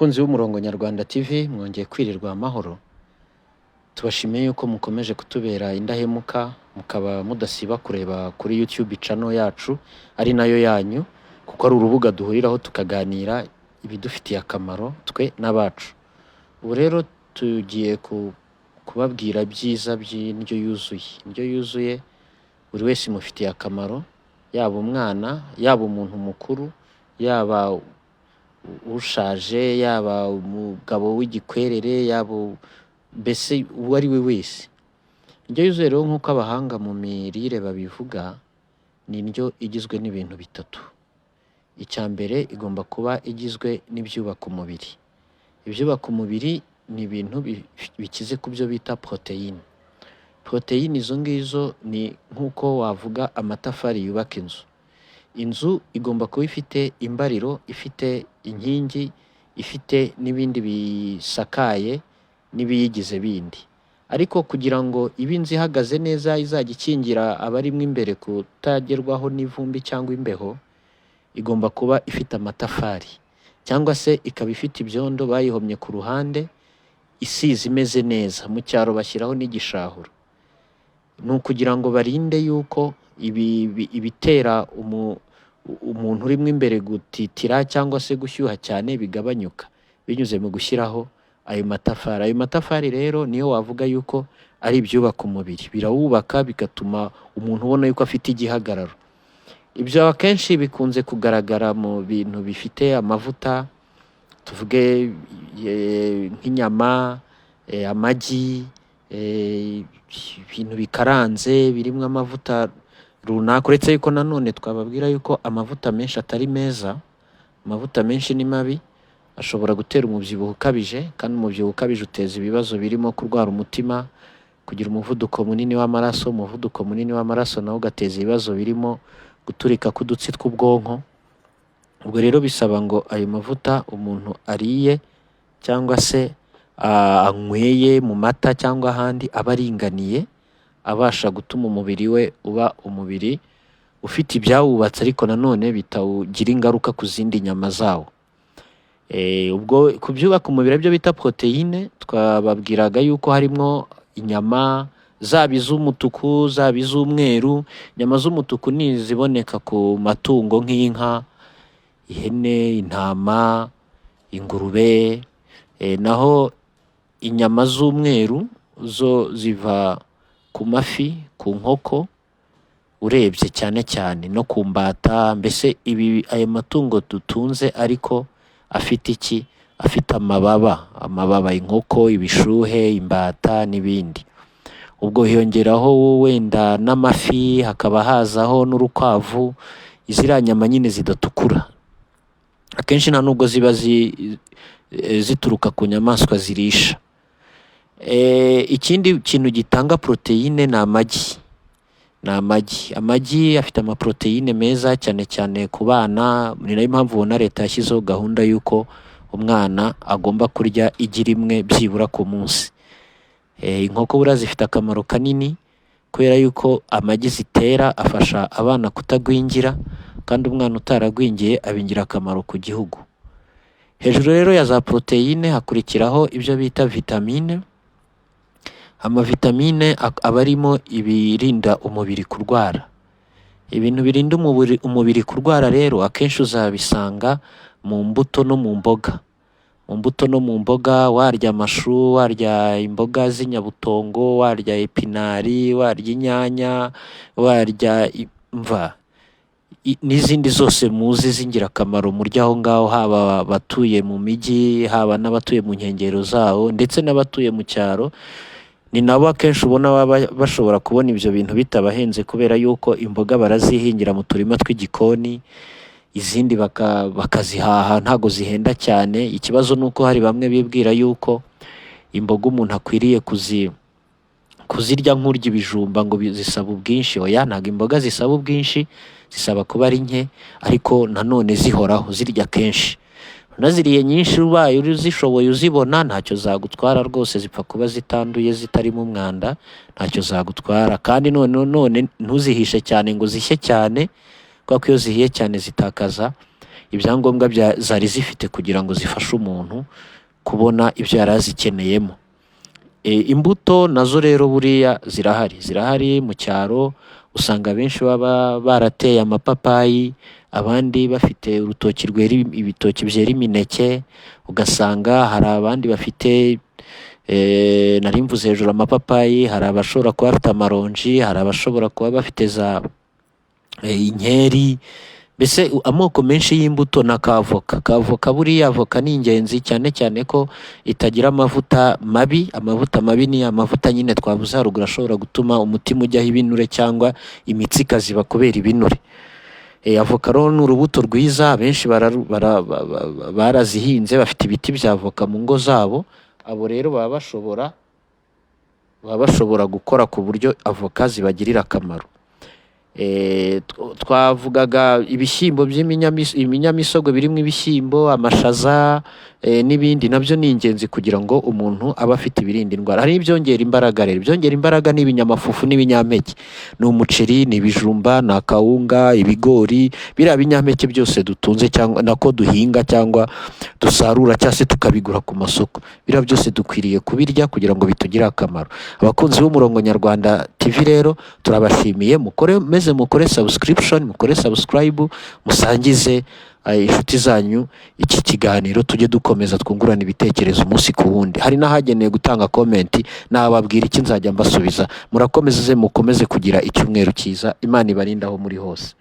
Bakunzi b'umurongo Nyarwanda TV, mwongeye kwirirwa amahoro. Tubashimiye yuko mukomeje kutubera indahemuka, mukaba mudasiba kureba kuri YouTube channel yacu ari nayo yanyu, kuko ari urubuga duhuriraho tukaganira ibidufitiye akamaro twe n'abacu. Ubu rero tugiye kubabwira ibyiza by'indyo yuzuye. Indyo yuzuye buri wese imufitiye akamaro, yaba umwana, yaba umuntu mukuru, yaba ushaje, yaba umugabo w'igikwerere, yaba mbese uwo ari we wese. Indyo yuzuye rero, nk'uko abahanga mu mirire babivuga, ni indyo igizwe n'ibintu bitatu. Icya mbere, igomba kuba igizwe n'ibyubaka umubiri. Ibyubaka umubiri ni ibintu bikize ku byo bita poroteyine. Poroteyine izo ngizo ni nk'uko wavuga amatafari yubaka inzu. Inzu igomba kuba ifite imbariro, ifite inkingi, ifite n'ibindi bisakaye n'ibiyigize bindi. Ariko kugira ngo ibe inzu ihagaze neza, izajya ikingira abarimo imbere kutagerwaho n'ivumbi cyangwa imbeho, igomba kuba ifite amatafari cyangwa se ikaba ifite ibyondo bayihomye ku ruhande, isize imeze neza. Mu cyaro bashyiraho n'igishahuro. Ni ukugira ngo barinde yuko ibitera umuntu urimo imbere gutitira cyangwa se gushyuha cyane bigabanyuka binyuze mu gushyiraho ayo matafari. Ayo matafari rero niyo wavuga yuko ari ibyubaka umubiri, birawubaka, bigatuma umuntu ubona yuko afite igihagararo. Ibyo akenshi bikunze kugaragara mu bintu bifite amavuta, tuvuge nk'inyama, amagi, ibintu bikaranze birimo amavuta runaka, uretse yuko nanone twababwira yuko amavuta menshi atari meza. Amavuta menshi ni mabi, ashobora gutera umubyibuho ukabije, kandi umubyibuho ukabije uteza ibibazo birimo kurwara umutima, kugira umuvuduko munini w'amaraso. Umuvuduko munini w'amaraso nawo ugateza ibibazo birimo guturika k'udutsi tw'ubwonko. Ubwo rero bisaba ngo ayo mavuta umuntu ariye cyangwa se anyweye mu mata cyangwa ahandi aba aringaniye, abasha gutuma umubiri we uba umubiri ufite ibyawubatse, ariko nanone bitawugira ingaruka ku zindi nyama zawo. Ubwo ku byubaka umubiri, aribyo bita poroteyine, twababwiraga yuko harimo inyama, zaba iz'umutuku, zaba iz'umweru. Inyama z'umutuku ni iziboneka ku matungo nk'inka, ihene, intama, ingurube, naho inyama z'umweru zo ziva ku mafi, ku nkoko urebye cyane cyane, no ku mbata. Mbese ibi ayo matungo dutunze ariko afite iki? Afite amababa, amababa, inkoko, ibishuhe, imbata n'ibindi. Ubwo hiyongeraho wenda n'amafi, hakaba hazaho n'urukwavu, ziriya nyama nyine zidatukura. Akenshi nta nubwo ziba zituruka ku nyamaswa zirisha. Ikindi kintu gitanga poroteyine ni amagi. Ni amagi. Amagi afite amaporoteyine meza cyane cyane ku bana, ni nayo mpamvu ubona leta yashyizeho gahunda y'uko umwana agomba kurya igi rimwe byibura ku munsi. Inkoko buriya zifite akamaro kanini kubera yuko amagi zitera afasha abana kutagwingira, kandi umwana utaragwingiye aba ingirakamaro ku gihugu. Hejuru rero ya za poroteyine hakurikiraho ibyo bita vitamine. Amavitamine aba arimo ibirinda umubiri kurwara. Ibintu birinda umubiri kurwara rero akenshi uzabisanga mu mbuto no mu mboga. Mu mbuto no mu mboga, warya amashu, warya imboga z'inyabutongo, warya epinari, warya inyanya, warya mva n'izindi zose muzi z'ingirakamaro murya aho ngaho, haba abatuye mu mijyi, haba n'abatuye mu nkengero zawo, ndetse n'abatuye mu cyaro. Ni nabo akenshi ubona baba bashobora kubona ibyo bintu bitabahenze, kubera yuko imboga barazihingira mu turima tw'igikoni, izindi bakazihaha, ntago zihenda cyane. Ikibazo ni uko hari bamwe bibwira yuko imboga umuntu akwiriye kuzirya nk'urya ibijumba, ngo zisaba ubwinshi. Oya, ntabwo imboga zisaba ubwinshi, zisaba kuba ari nke ariko nanone zihoraho, zirya kenshi. Unaziriye nyinshi, ubaye uzishoboye, uzibona, ntacyo zagutwara rwose, zipfa kuba zitanduye, zitarimo umwanda, ntacyo zagutwara. Kandi none ntuzihishe cyane ngo zishye cyane, kubera ko iyo zihiye cyane zitakaza ibyangombwa zari zifite kugira ngo zifashe umuntu kubona ibyo yari azikeneyemo. Imbuto nazo rero buriya zirahari, zirahari mu cyaro usanga abenshi baba barateye amapapayi, abandi bafite urutoki rwera ibitoki byera imineke, ugasanga hari abandi bafite, nari mvuze hejuru amapapayi, hari abashobora kuba bafite amaronji, hari abashobora kuba bafite za inkeri, mbese amoko menshi y'imbuto na kavoka. Kavoka buriya avoka ni ingenzi cyane cyane ko itagira amavuta mabi. Amavuta mabi ni amavuta nyine twavuze haruguru ashobora gutuma umutima ujyaho ibinure cyangwa imitsi ikaziba kubera ibinure. Avoka rero ni urubuto rwiza, abenshi barazihinze, bafite ibiti bya avoka mu ngo zabo. Abo rero baba bashobora gukora ku buryo avoka zibagirira akamaro. Twavugaga ibishyimbo ibinyamisogwe birimo ibishyimbo, amashaza, n'ibindi, nabyo ni ingenzi kugira ngo umuntu abe afite ibirinda indwara. Hari ibyongera imbaraga rero, ibyongera imbaraga ni ibinyamafufu n'ibinyampeke, ni umuceri, ni ibijumba, ni akawunga, ibigori, biriya binyampeke byose dutunze cyangwa nako duhinga cyangwa dusarura cyangwa se tukabigura ku masoko, biriya byose dukwiriye kubirya kugira ngo bitugirire akamaro. Abakunzi b'Umurongo Nyarwanda TV rero turabashimiye, mukore meze mukore subscription, mukore subscribe, musangize inshuti zanyu iki kiganiro, tujye dukomeza twungurana ibitekerezo umunsi ku wundi. Hari n'ahagenewe gutanga comment, nababwira iki nzajya mbasubiza. Murakomeze, mukomeze kugira icyumweru cyiza, Imana ibarinde aho muri hose.